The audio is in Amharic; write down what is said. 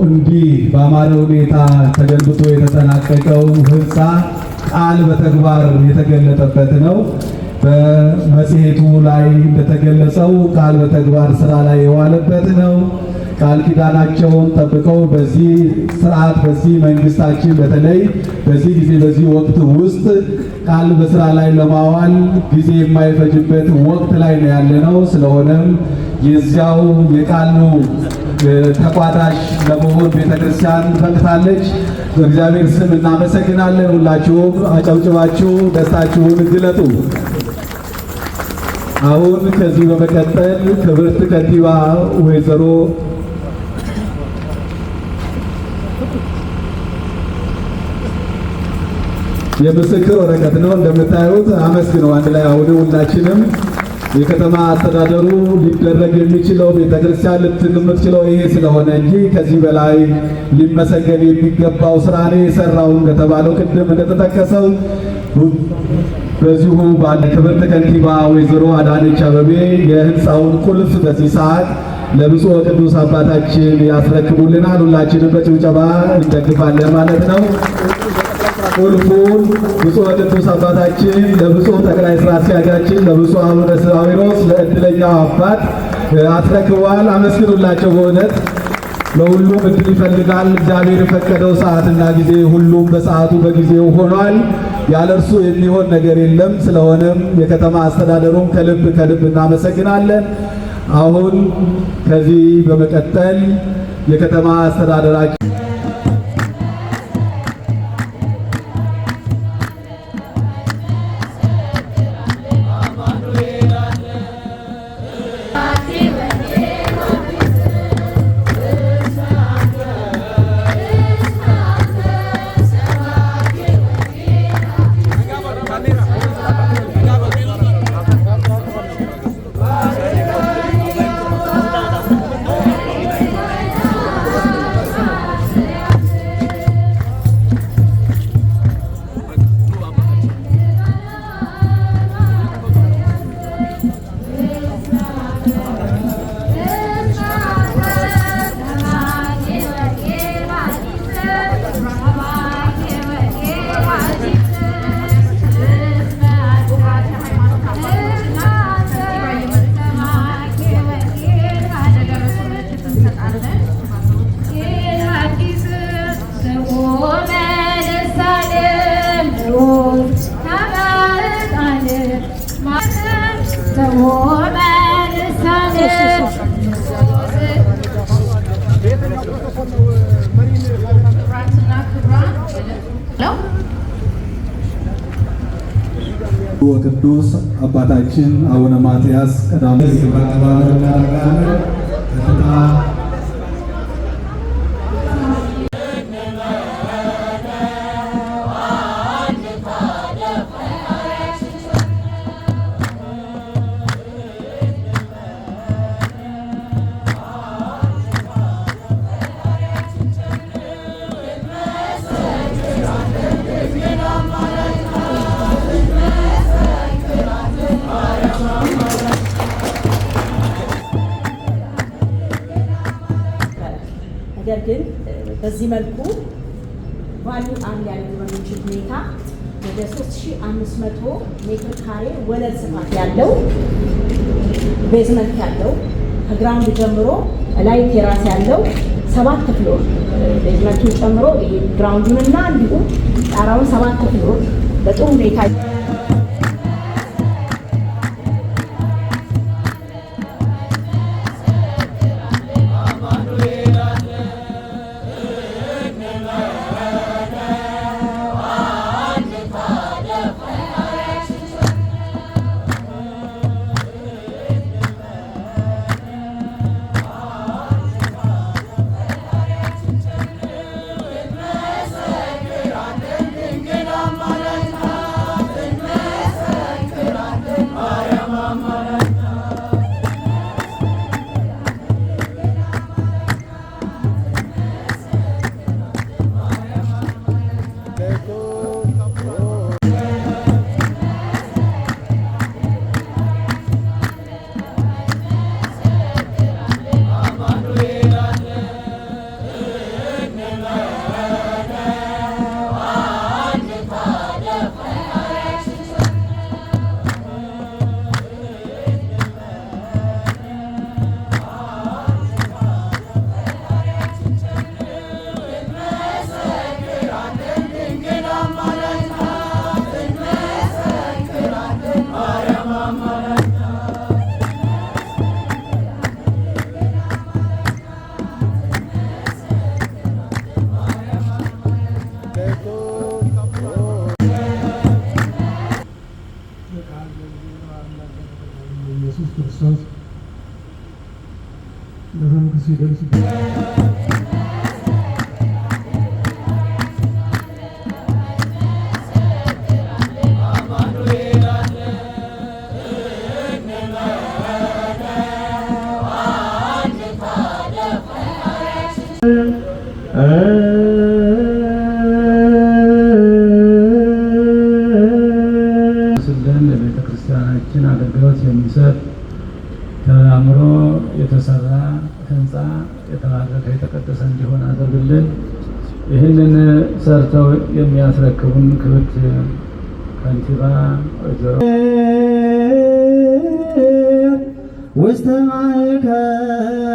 እንዲህ በአማረ ሁኔታ ተገንብቶ የተጠናቀቀው ህንፃ ቃል በተግባር የተገለጠበት ነው። በመጽሔቱ ላይ እንደተገለጸው ቃል በተግባር ስራ ላይ የዋለበት ነው። ቃል ኪዳናቸውን ጠብቀው በዚህ ስርዓት፣ በዚህ መንግስታችን፣ በተለይ በዚህ ጊዜ፣ በዚህ ወቅት ውስጥ ቃል በስራ ላይ ለማዋል ጊዜ የማይፈጅበት ወቅት ላይ ነው ያለነው። ስለሆነም የዚያው የቃሉ ተቋዳሽ ለመሆን ቤተክርስቲያን በቅታለች። በእግዚአብሔር ስም እናመሰግናለን። ሁላችሁም አጨብጭባችሁ ደስታችሁን ግለጡ። አሁን ከዚህ በመቀጠል ክብርት ከንቲባ ወይዘሮ የምስክር ወረቀት ነው እንደምታዩት። አመስግነው አንድ ላይ አሁን ሁላችንም። የከተማ አስተዳደሩ ሊደረግ የሚችለው፣ ቤተክርስቲያን ልትል የምትችለው ይሄ ስለሆነ እንጂ ከዚህ በላይ ሊመሰገን የሚገባው ስራ ነው የሰራው። እንደተባለው፣ ቅድም እንደተጠቀሰው፣ በዚሁ ባለ ክብርት ከንቲባ ወይዘሮ አዳነች አቤቤ የህንፃውን ቁልፍ በዚህ ሰዓት ለብፁዕ ወቅዱስ አባታችን ያስረክቡልናል። ሁላችንም በጭብጨባ እንደግፋለን ማለት ነው። ቁልፉን ብፁዕ ወቅዱስ አባታችን ለብፁዕ ጠቅላይ ስራ አስኪያጃችን ለብፁዕ አቡነ ሳዊሮስ፣ ለእድለኛው አባት አስረክበዋል። አመስግኑላቸው። በእውነት ለሁሉም እድል ይፈልጋል። እግዚአብሔር የፈቀደው ሰዓትና ጊዜ ሁሉም በሰዓቱ በጊዜው ሆኗል። ያለ እርሱ የሚሆን ነገር የለም። ስለሆነም የከተማ አስተዳደሩን ከልብ ከልብ እናመሰግናለን። አሁን ከዚህ በመቀጠል የከተማ አስተዳደራችን ነው። ወቅዱስ አባታችን አቡነ ማትያስ ቀዳማዊ አቀባበል እናደርጋለን። ቀጥታ ነገር ግን በዚህ መልኩ value add ሊያደርግ በሚችል ሁኔታ ወደ 3500 ሜትር ካሬ ወለል ስፋት ያለው፣ basement ያለው፣ ከ ground ጀምሮ ላይ terrace ያለው፣ ሰባት floor basement ኡን ጨምሮ ይሄ ground ኡንና እንዲሁም ጣራውን ሰባት floor በጥሩ ሁኔታ ስልን ለቤተ ክርስቲያናችን አገልግሎት የሚሰጥ ተአምሮ የተሰራ ህንፃ የተባረከ የተቀደሰ እንዲሆን አድርግልን። ይህንን ሰርተው የሚያስረክቡን ክብርት ከንቲባ ወይዘሮ ውስተ ማእከል።